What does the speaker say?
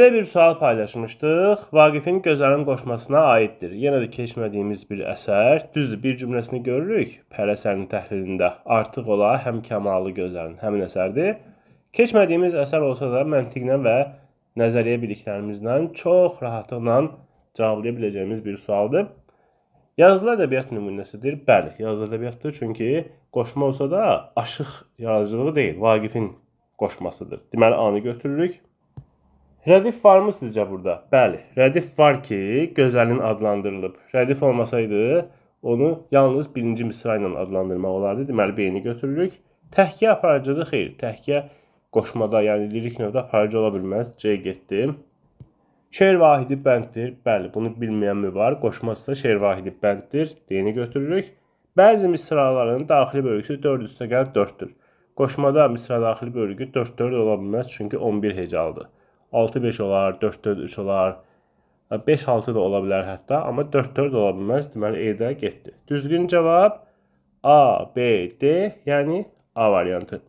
Belə bir sual paylaşmışdıq. Vaqifin Gözəlin qoşmasına aiddir. Yenə də keçmədiyimiz bir əsər. Düzdür, bir cümləsini görürük Pər əsərinin təhlilində. Artıq ola həm kəmalı gözəlin həmin əsərdir. Keçmədiyimiz əsər olsa da məntiqlə və nəzəriyyə biliklərimizlə çox rahatlıqla cavablaya biləcəyimiz bir sualdır. Yazılı ədəbiyyat nümunəsidir. Bəli, yazılı ədəbiyyatdır. Çünki qoşma olsa da aşıq yaradıcılığı deyil, Vaqifin qoşmasıdır. Deməli, A-nı götürürük. Rədif varmı sizcə burada? Bəli, rədif var ki, gözəlin adlandırılıb. Rədif olmasaydı, onu yalnız birinci misra ilə adlandırmaq olardı. Deməli, B-ni götürürük. Təhkiyə aparıcıdır, xeyr. Təhkiyə qoşmada, yəni lirik növdə aparıcı ola bilməz. C getdi. Şeir vahidi bənddir. Bəli, bunu bilməyən mi var? Qoşmazsa şeir vahidi bənddir. D-ni götürürük. Bəzi misraların daxili bölgüsü 4 üstə gəl 4-dür. Qoşmada misra daxili bölgü 4-4 ola bilməz, çünki 11 hecalıdır. 6-5 olar, 4-4-3 olar, 5-6 da ola bilər hətta, amma 4-4 ola bilməz. Deməli, E də getdi. Düzgün cavab A, B, D, yəni A variantı.